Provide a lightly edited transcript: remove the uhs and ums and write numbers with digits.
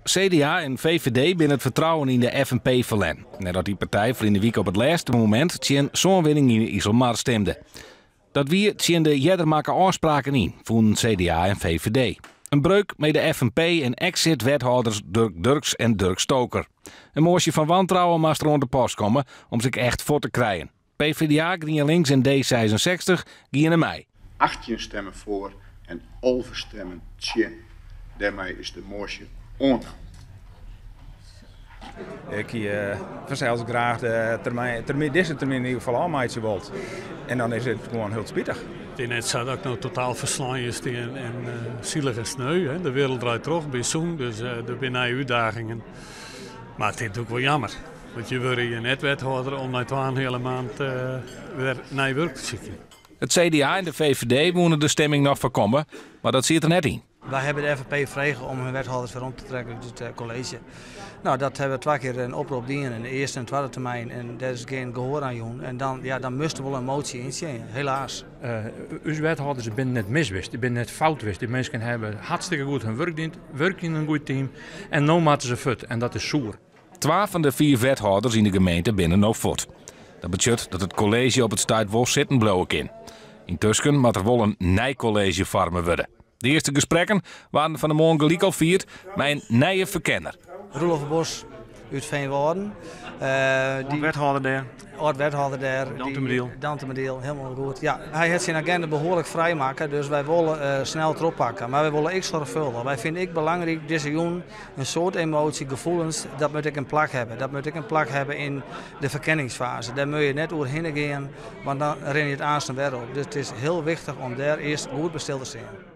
CDA en VVD binne it fertrouwen yn de FNP ferlern, neidat dy partij ferline wike op it lêste momint tsjin sânwinning yn de Iselmar stimde. Dat wie tsjin de earder makke ôfspraken yn, fûnen CDA en VVD. In breuk mei de FNP en exit-wethâlders Durk Durksz en Durk Stoker. In moasje fan wantrouwen moast der oan te pas komme om se ek echt fuort te krijen. PvdA, GrienLinks en D66 giene mei. 18 stemmen foar en 11 stemmen tsjin. Dêrmei is de moasje oannommen. Ik hie fansels graach de termyn, termyn, dizze termyn yn ieder gefal ôfmeitsje wold. En dan is it gewoan hiel spitich. It is net sa dat ik no totaal ferslein stean en silich en sneu. Hè. De wereld draait troch, bin sûn, dus der binne nije útdagingen. Mar it is natuerlik wol jammer. Want je wurde hjir net wethâlder om nei twaenheale maand wer nij wurk te sykjen. It CDA en de VVD woene de stimming noch foarkomme, mar dat siet der net yn. Wy hawwe de FNP frege om hun wethâlders werom te trekken út it kolleezje. No, dat hawwe we twa kear in oprop dien yn de earste en twadde termyn en dêr is gjin gehoar oan jûn. En dan, ja, dan moatst wol in motie yntsjinje, helaas. Us wethâlders binne net mis west, dy binne net fout west. Dy minsken hawwe hartstikke goed hun wurk dien, wurkje yn in goed team en no moatte se fuort en dat is soer. Twa fan de fiif wethâlders yn de gemeente binne no fuort. Dat betsjut dat it kolleezje op it stuit wol sitten bliuwe kin. Yntusken moat der wol in nij kolleezje foarme wurde. De earste gesprekken waarden fan 'e moarn gelyk al fierd mei in nije ferkenner. Roelof Bos út Feanwâlden. Dy wethâlder dêr. Âld-wethâlder dêr. Dantumadiel. Dantumadiel, hielendal goed. Ja, hy hat syn agenda behoarlik frijmakke, dus wy wolle snel trochpakke. Mar wy wolle ek soarchfâldich. Wy fine ek belangryk dizze jûn in soad emoasje, gefoelens, dat moat ek in plak hawwe. Dat moat ek in plak hawwe yn de ferkenningsfaze. Dêr moatte je net oerhinne gean, want dan rinne je it aansten wer op. Dus it is hiel wichtich om dêr earst goed by stil te stean.